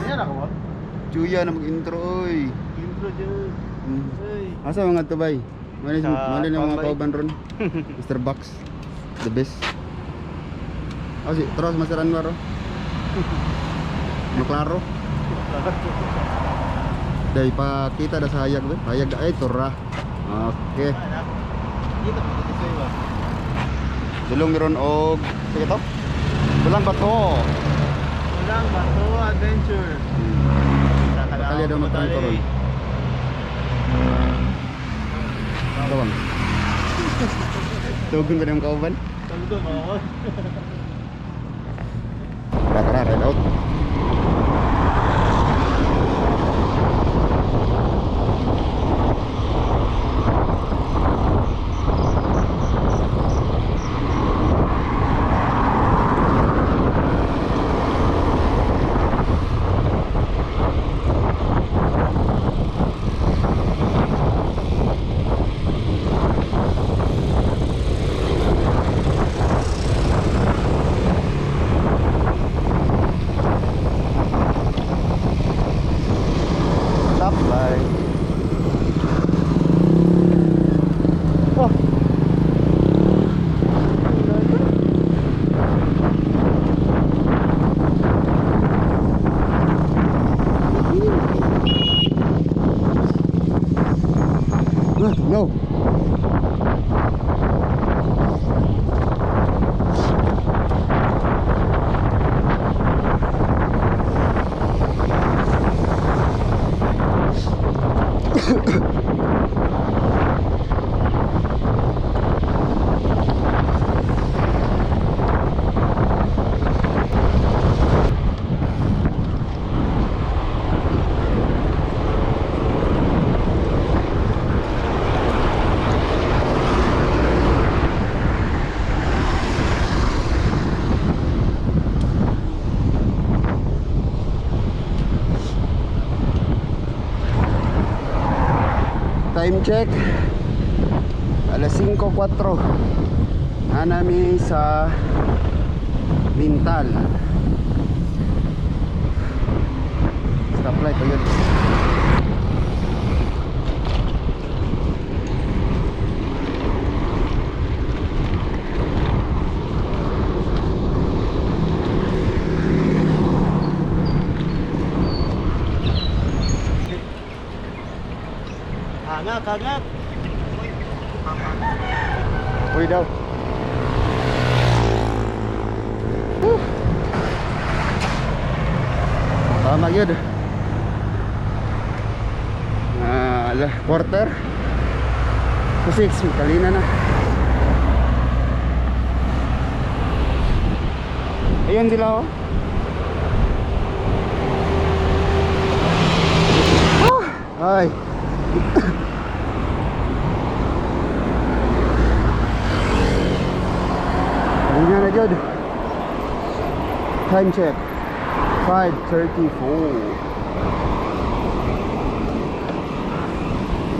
Yan ako ba? Chuya na mag-intro oy. Intro dyan. Ay. Asa mga tubay? Mali Sa mali na mga Pambay. kauban ron. Mr. Box. The best. Oh, si Tros Master Anwar. Oh. Maklaro. Dahil pakita da sa hayag ba? Hayag da ay tura. Okay. Dito mo dito sa iba. Dulong meron og sige to. Bulang bato. Walang bato adventure. Bakal daw magtrangko ron. Kawang. Tugon ko ng kauban. Tawag mga ko. Tara, tara, ride out. Stop light. Oh. Ah, no. Time check. Alas 5:04. Nanami sa Mintal. Stoplight ayun. Hangak, hangak. Uy daw. Woo. Tama yun. Ah, ala, 5:45, kalina na. Ayan sila oh. Ah, ay. Kalina na jud. Time check. 5:34.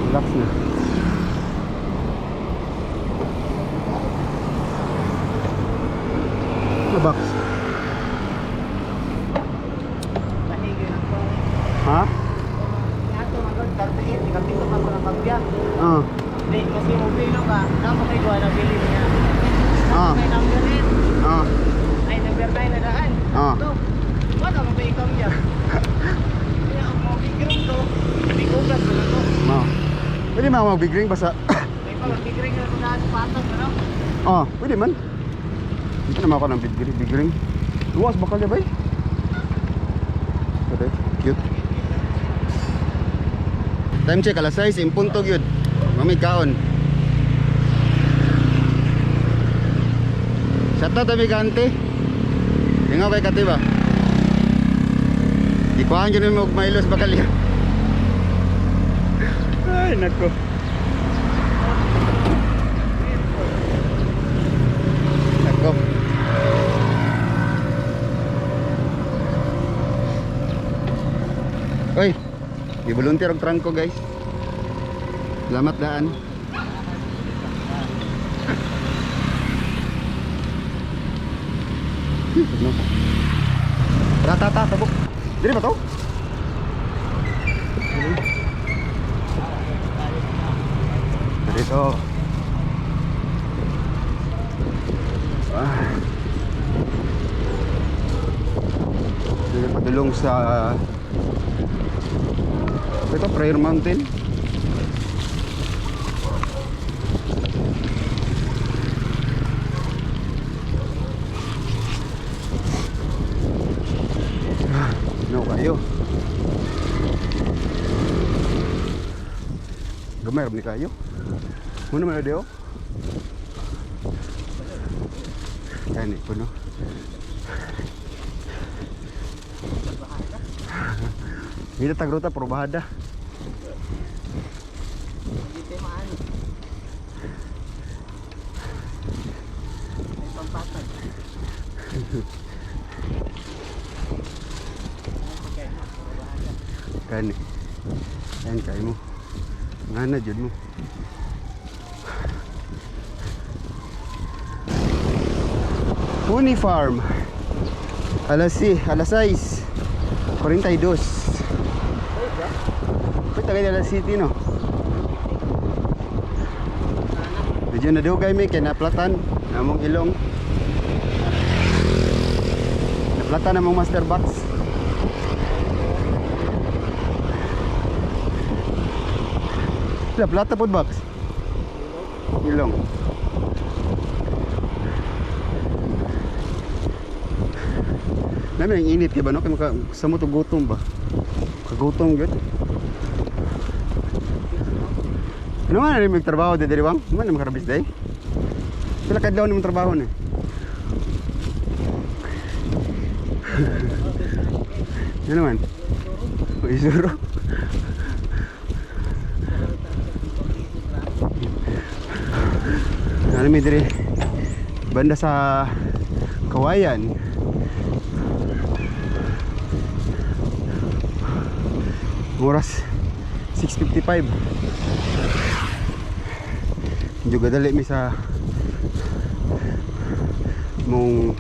Relax na. Ano box? Ha? Ato mga 38, ikapito pa ko ng pagbiyak. Ah. Di, kasi mo pilo ka, namo kay duha na bilin niya. Ah. Namo kay number 8, Ah. ay number 9 na daan. Ah. To, wala mo ba ikaw niya? Kaya ang mga big ring to, big ugat na lang to. Ma. Pwede man mag big ring basta. May pa big ring na to sa patag, ano? Ah, pwede man. Dito naman ako ng big ring, big ring. Luwas bakal niya ba eh? Pwede, cute. Time check, alas 6, in punto yun. Mami, kaon. Shout out kami kante. Ingaw kay kate ba? Ikuhaan yun mo og mailos bakal niya. Ay, nako. Nako. Oy, di-volunteer og trangko guys. Salamat daan. No. Tara, tara, tara, tabok. Dili ba to? Dito. Ah. Dito padulong sa ito, Prayer Mountain. No kayo. Gamay ni kayo. Muna man deo. Kani po no. Hindi tagruta probada. Hindi tayo maano. May pampatag. Kani. Ayan kayo mo. Nga na jud mo. Puni Farm. Alas 6:42. Pwede tayo alas city no. Medyo nadugay mi kay naplatan namong ilong. Naplatan namong master box. La plata pod box. Ilong. Nami ang init kay ba no kay maka sa mo to gutom ba. Kagutom gyud. Ano man rin magtrabaho de diri bang? Man makarabis day. Sila kadlaw nimong trabaho ni. Ano man? Uy, suro. Ano mi diri? Banda sa Kawayan. Oras 6:55. Medyo gadali mi sa mong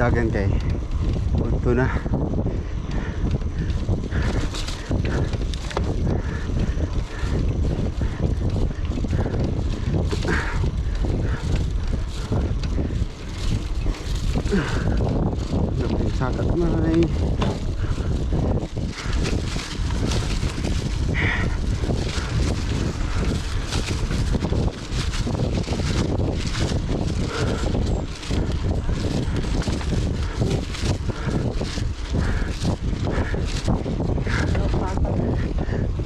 dagan kay udto na. Saka kamay.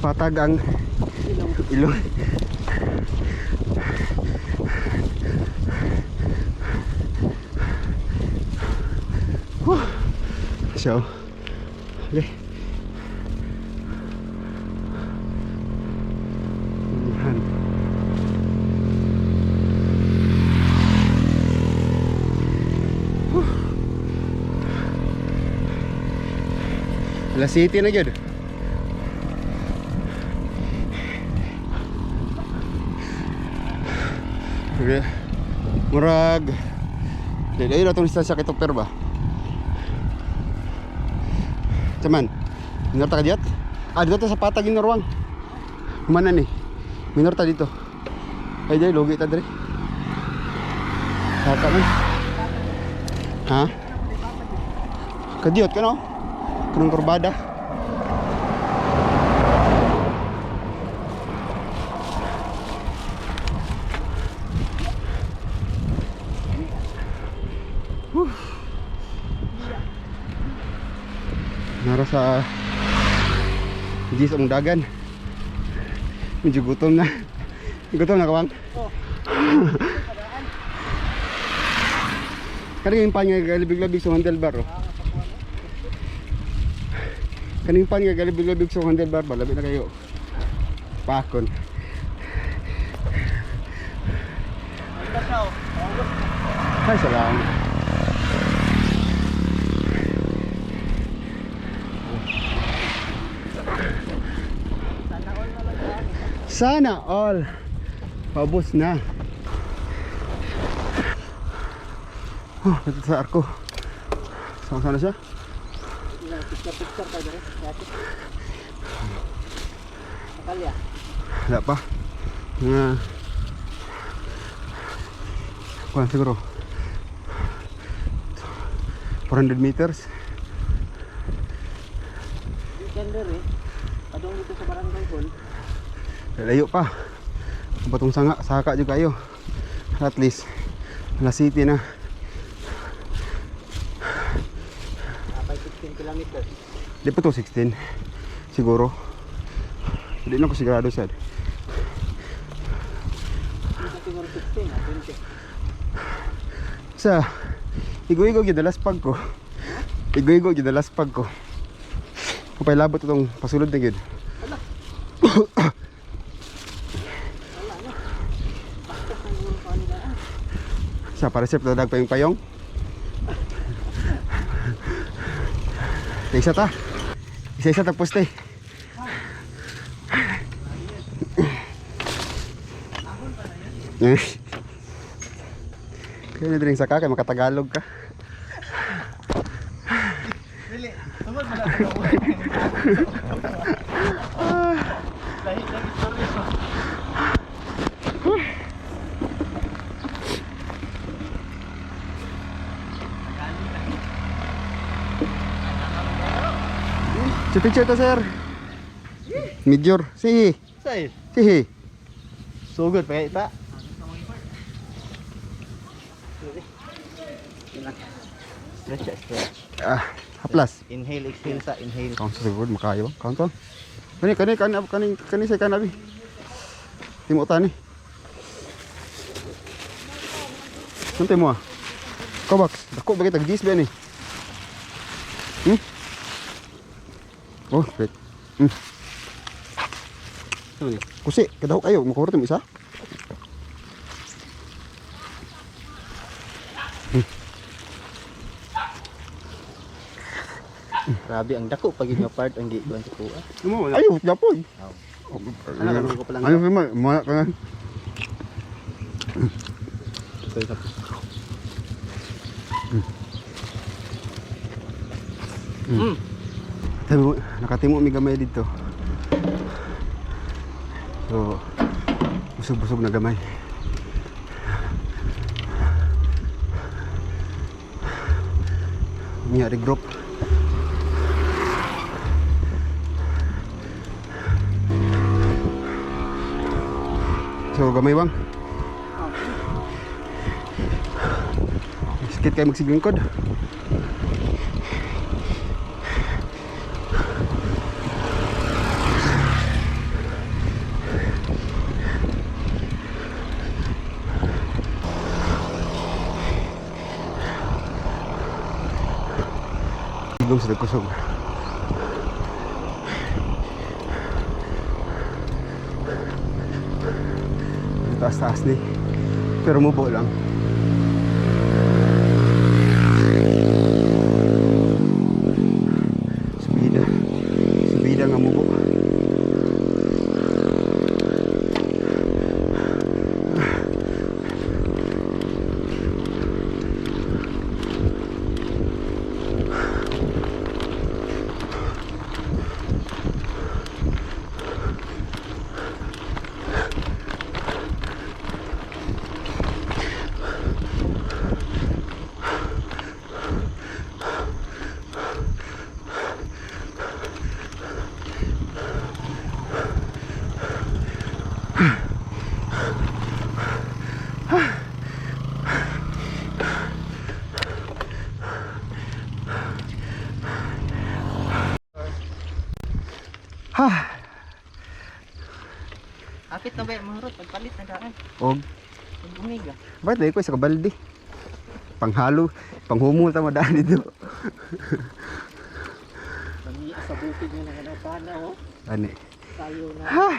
Patag ang ilong. Whew. So, okay. Yan. Whew. Alas 7 na gyud. Okay. Murag dili na itong distansya kay Tukper ba? Taman. Minorta ka diyat? Ah, dito sa patag yung Norwang. Humana ni. Minorta dito. Ay, dahil, lugi ta dre. Saka man. Ha? Kadiyot ka no? Kanang kurbada. Whew. Nara sa Gis ang dagan. Medyo gutom na. Gutom na kawang. Oh. Kani yung pan nga galibig-labig sa handlebar oh. Kaning pan nga galibig-labig sa handlebar ba labi na kayo. Pakon. Ano ba siya oh? Ay, salamat. Sana all na lang yan. Sana all. Paubos na. Oh, ito sa arko. Sama sana siya. Picture picture tayo dere. Yati. Nakalya. Wala pa. Mga kuan siguro. 400 meters. Weekend dere. Padung dito sa barangay hall. Layo pa. Ang Batong sanga, saka jud kayo. At least na city na. Apay 16 kilometers. Di pa to 16 siguro. Hindi na ko sigurado sad. Dito siguro 16 ah, 20. Sa igo-igo gyud pag ko. Igo-igo gyud pag ko. Kapay labot itong pasulod na gyud. Wala. Wala na. Basta siguro pa nila. Ah. Sa para sir dadag pa yung payong. Isa ta. Isa-isa tapos te. Eh. Kaya na din saka kay makatagalog ka. Dili, tungod man na sa Lahi lang istorya. Sa picture to, sir. Major. Sige. Say, Sige. sugod pa ita. Stretch, stretch. Ah, haplas. Inhale, exhale sa inhale. Count sa siguro makayo. Count on. Kani kani kani kani kani sa kanabi. Timo tani. Sante mo ah. Kovacs, dako bagay tag 10 ba ni? Oh, wait. Sorry. Kusi, kadaho kayo, makuha mo isa. Grabe ang dako pag nga part ang giikuan sa kuha. Ayo, japon. Oh. Ano, ano ko palang- Ano mo, mo ka. Sorry, tapos. Sabi mo, nakatimo mi gamay dito. So, busog-busog na gamay. Nya regroup. So, gamay bang? Sakit kayo magsiglingkod. Igong sa nagkusog. Taas-taas ni. Pero mubo lang. Subida. Subida nga mubo. Ha. Apit na ba yung mahurot? Pagpalit na daan. Og Pag umiga. bakit dahil ko sa kabaldi? Panghalo, panghumul ta madaan dito. Nami sa bukid nga nanganapana oh. Ani. Tayo na. Ha!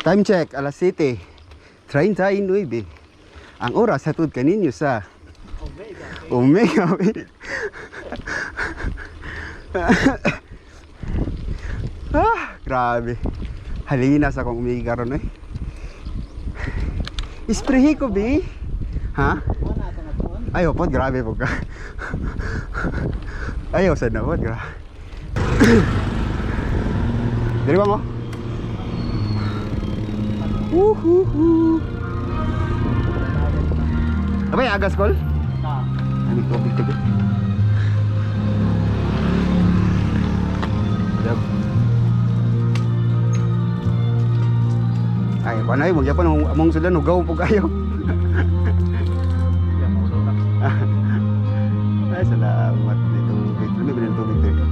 Time check, alas 7:39. Ang oras hatod kaninyo sa Omega. Omega. Ah, grabe. Halina sa akong umiga ron eh. Isprehi ko, bi. Ha? Wala na ito natuon. Ayaw po, grabe po ka. Ayaw sad na po, grabe. Diri ba mo? Woohoo! Abay, agas kol? Ah. Ano tubig tabi? Dab. Ay, panay mo gyapon ang among sila nugaw pug ayo. Ay, salamat dito tubig. Lami ba ng tubig dito?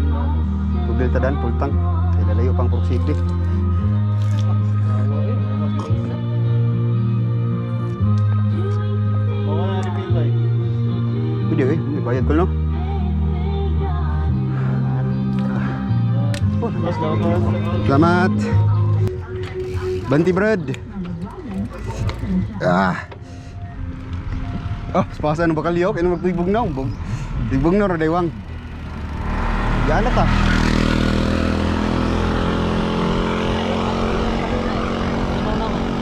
Tubig tadan full tank. Kay lalayo pang Pork City. Mawala na refill ba eh. Pwede eh, may bayad ko no. Oh, salamat. Banti bread. Ah. Oh, spasa ng bakalyo, kaya magtibog na. Bug. Tibog na rodaywang. Gana ta.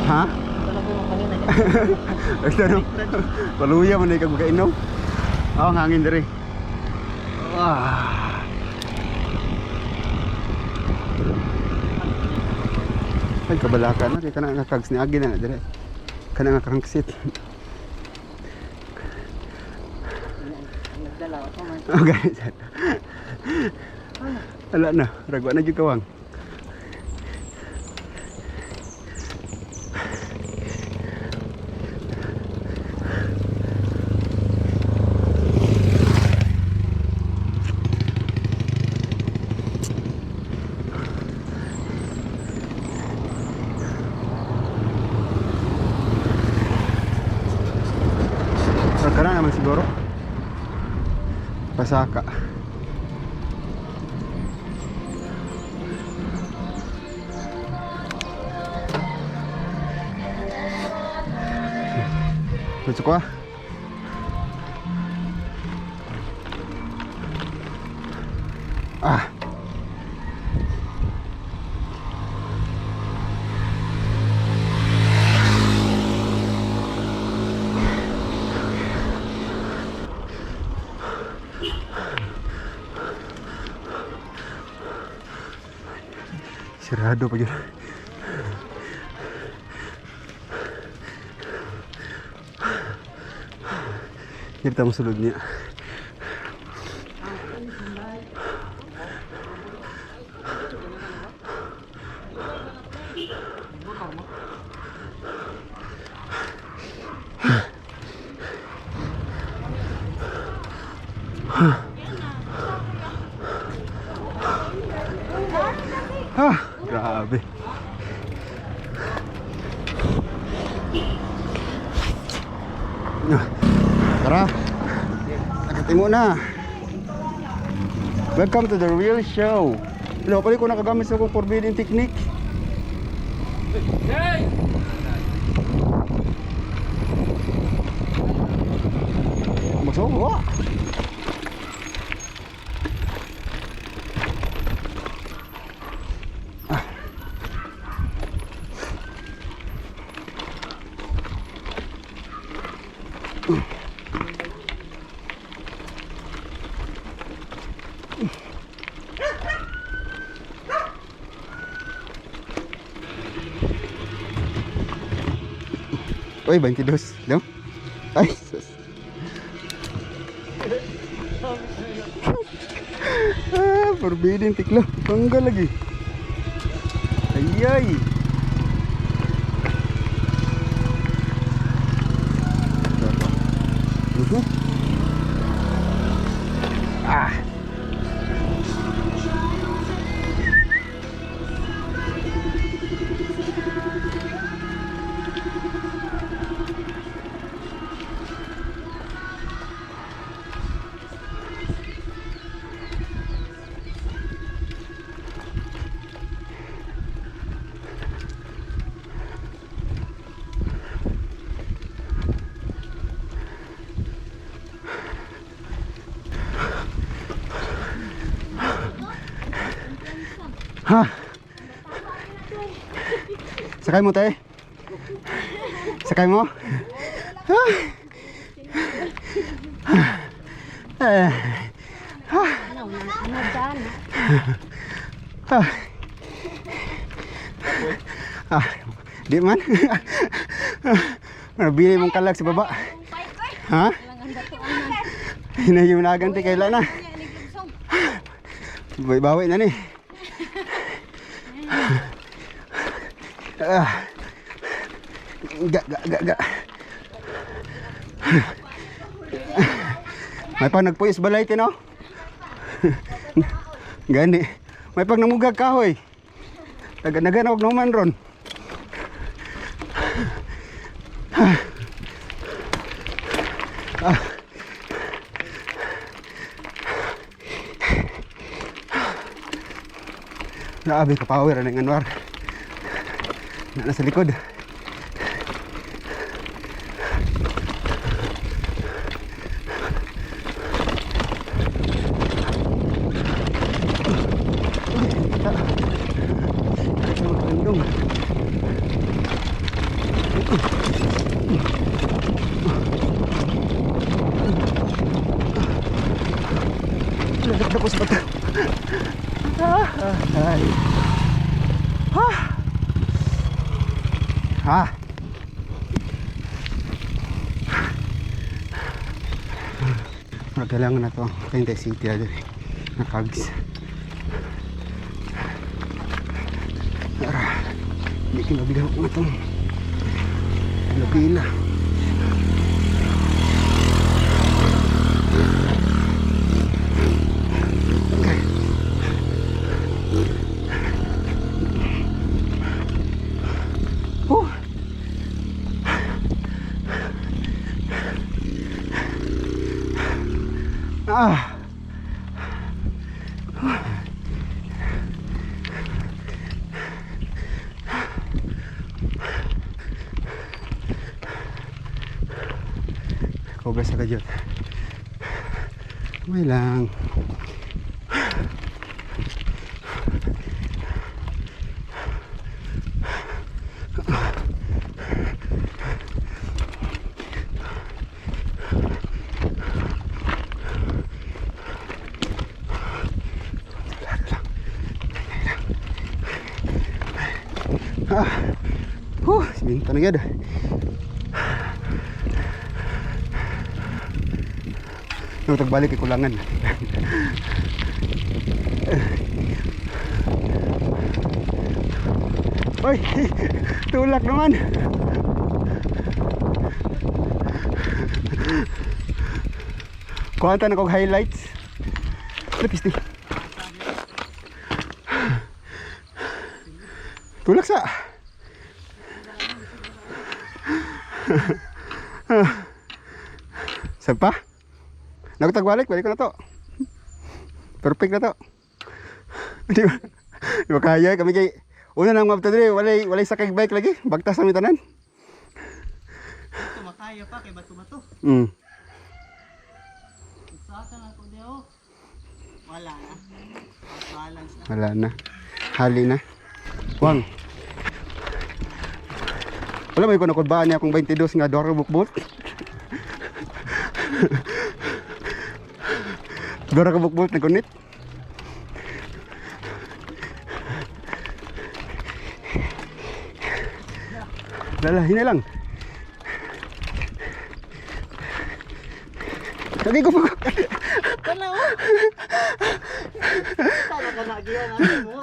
Ha? Ito no. Paluya man ay kag makainom. Oh, ang hangin diri. Ah. Ay, kabalaka na. Kaya kana nga kags ni Agi na na dire. Kana nga crankset. Nagdala ako man. Okay. Wala na. Ragwa na jud kawang. Saka na naman siguro. Pasaka. Gusto ko ah. Ah. Sirado pa yun. Kita mo sulod niya. Ah, grabe. Ah, tara. Nakatimo na. Welcome to the real show. Hello, pala ko nakagamit sa akong forbidden technique. Hey! Masok, wa. Ah. Uy, 22, no? Ay, sus. Ah, forbidden tiklo. Tanggal lagi. Ayay. Mhm. Ah. Ha? Sakay mo, te. Sakay mo. Ha? Eh, Ano, ano dyan? ah. Ah, di man. Nabili mong kalag sa baba. Ha? Hinayunagan ti kaila na. Bawi na ni. Ah. Ga, ga, ga, ga. May pag nagpuyos balay ti no? Gani. May pag namugag kahoy. Naga og naman ron. Ah. Grabe ka power ang Anwar. Na nasa likod. Sa magandong. Lalakad ako sa bata. Ah, ay. Ah. Ah. Murag kailangan na to ang Cainta City ah, diri. Nakags. Ara. Hindi kinabigaw ko na itong pila. Okay. Whew. Ah. Cobra sa kadyot. May lang. Ah. Huh, siminto na gyud. Nung tagbalik kay kulangan. Oy, tulak naman. Kuha ta na kog highlights. Lapis di. Tulak sa. Sa pa? Nagtagbalik, balik ko na to. Perfect na to. Di ba? Di ba kaya kami kay una nang mabto diri, walay walay sakay bike lagi, bagtas kami tanan. Tumakaya pa kay bato-bato. Sa akin ako di oh. Wala na. Balance na. Wala na. Hali na. Wang. Wala may kuno kudbaan niya akong 22 nga Doro bukbot. Doro ka bukbot na kunit. Lala, hina lang. Lagi ko pa. Kana oh. Sana ka nagiyan ano mo.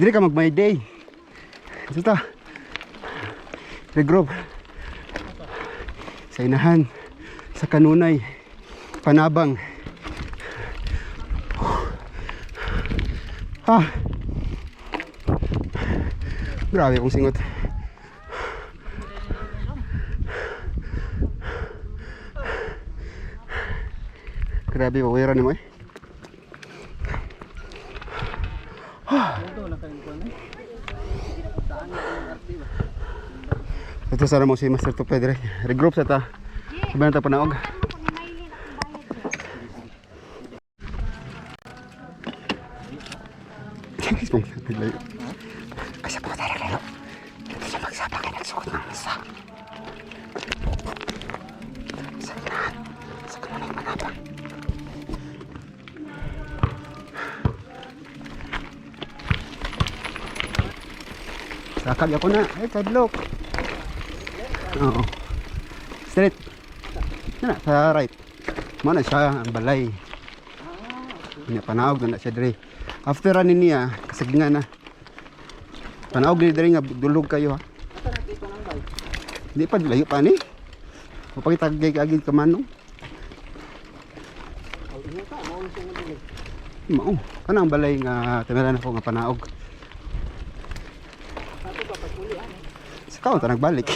Dili ka mag my day. Ito ta. Regroup. Sa inahan. Sa kanunay. Panabang. Ah. Grabe akong singot. Grabe, wawira ni mo eh. Ito na kayo ko na. Saan na ang RT ba? Ito sana mo si Master Tupe dire. Regroup sa ta. Sabi na ta panaog. Ay, sa puta na kayo. Ito siya magsapa ka. Sukot ng misa. Sa inahan. Sa kanunay manabang. Sakag ako na. Ay, kadlok. Oo. Straight. Yan na, sa right. Mana siya ang balay. Nya panaog na na siya dire. After ani niya, kasagna na. Panaog ni dire nga dulog kayo ha. Hindi pa layo pa ni. Mapakitagay kaagid ka manong. Mao, kanang balay nga tamilan ako nga panaog. Sa kaon ta nagbalik.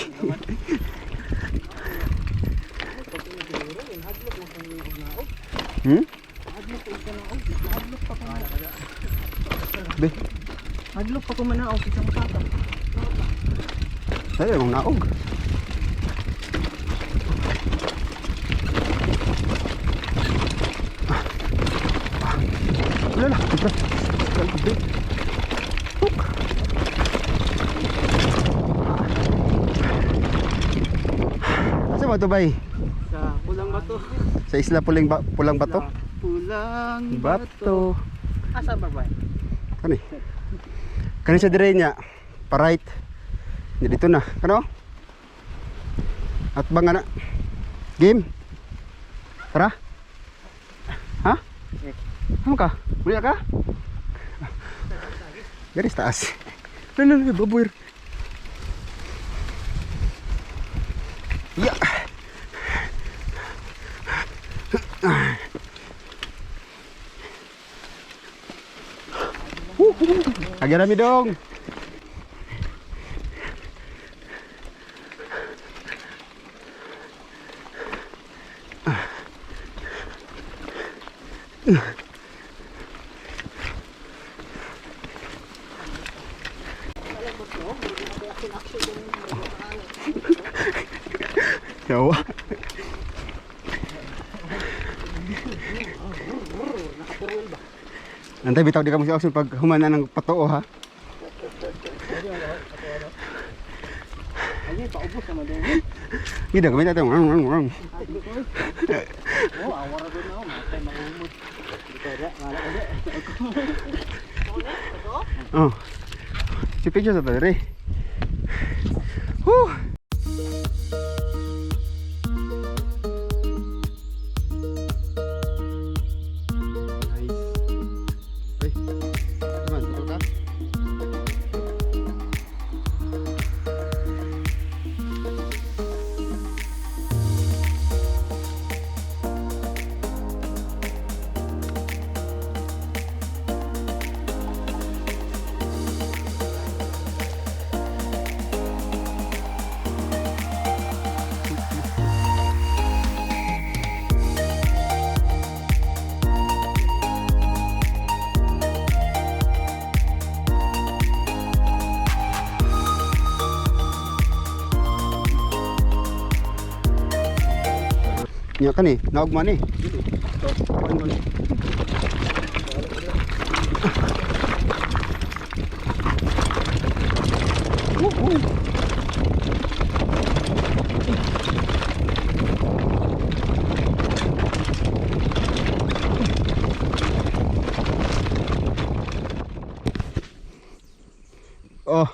Hmm? Be, Hadlok pa ko manaog isang pata. dali mong naog. Wala na, sobra. Grabe. Hook. Asa ba ito bay? Sa Pulang Bato. Sa Isla Puling ba Pulang Bato? Pulang Bato. Asa ba ba? Kani. Kani sa dire niya, pa right. Nya dito na. Kano? At bang ana. Game. Tara. Ha? Ano ka? Muli ka? Garis taas. Lalo, lalo, baboy. Ya. Agarami dong. Yawa. Antay bitaw di ka mo si Oxon pag humana ng patoo ha. Ay, paubos naman doon. Gida kami natin. Wrong, wrong, wrong. Oh, awara doon ako. Matay, maumot. Dito, da. Wala ka, da. Oh. Si picture sa tadere. Whew. Nice. Ay. Naman, tutok ka? Nya kan ni, naog man ni. Kuan ko ni. Woohoo. Oh.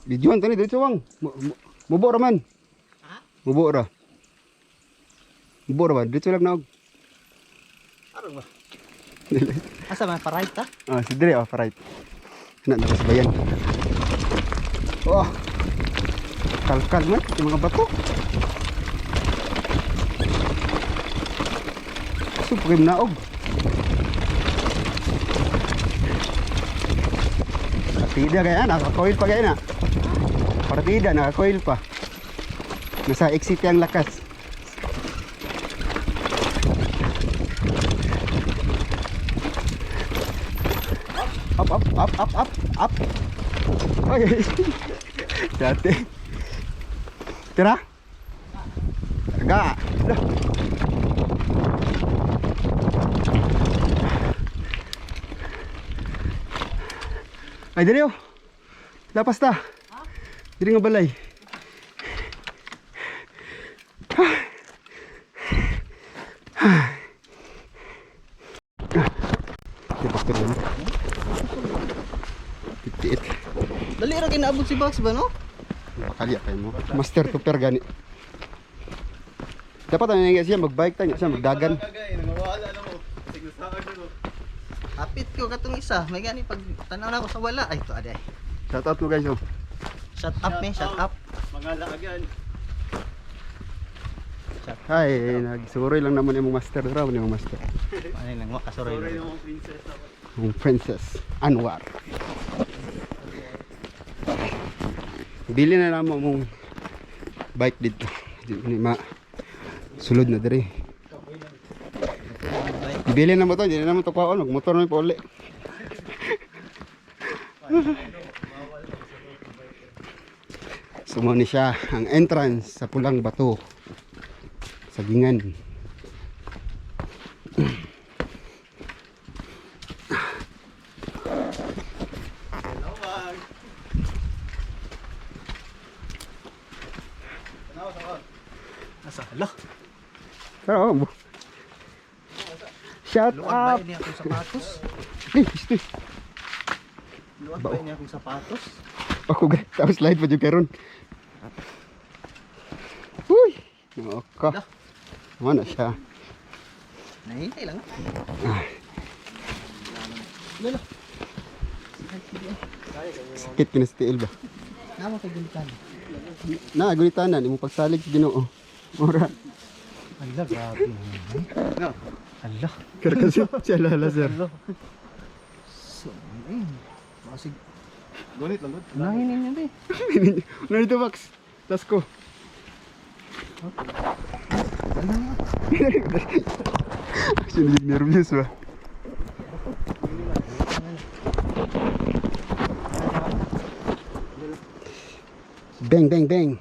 Videoan tani diretso wang. Mubo ra man. Mubo ra. Mubo ra ba? Diretso lang naog. Aron ba? Asa ba? Pa-right ta? Ah, si dire oh, right. Na nakasbayan. Oh. Kalkal man yung mga bato. Supreme naog. Partida kaya nakakoil pa kaya na. Partida nakakoil pa. Nasa exit ang lakas. Up, up, up, up, up, up. Okay. Dati. Tira. Targa. Lah. Ay, dali oh. Lapas ta. Diri nga balay. Di ba rin? 58. Dali ra kinaabot si Box ba, no? Bakali pa mo. Master to per gani. Dapat ano nga siya magbike tayo siya magdagan. Hapit ko katong isa. May gani pag tanaw na ako sa wala ay to aday. Shout out mo guys oh. Shut up me, shut up. Hi, nagsuroy lang naman imong master ra imong master. Ano lang mo kasuroy. Ang Princess Anwar. Bili na namo mong bike dito. Di ni ma sulod na diri. Bili na mo to, di na mo to kwaon, magmotor na mi pa uli. So mo ni siya ang entrance sa Pulang Bato. Sa Gingan. Asa hala. Pero, oh, shout Luwag ba up. ini akong sapatos? Eh, isto. Luwag ba ini akong sapatos? Ako ga, tapos slide pa jud karon. Uy, naka. Wala siya. Nahintay lang. Ah. Lolo. Sakit kini sa tiil ba? Namo kay gulitan. Na, gulitanan imong pagsalig sa Ginoo. Ora. Ala, grabe. No. Ala. Kaya kasi siya lala sir. So, eh. Masig. Gunit lang gud. Unahin ninyo di. Narito box. Let's go. Actually, nervous ba? Bang, bang, bang.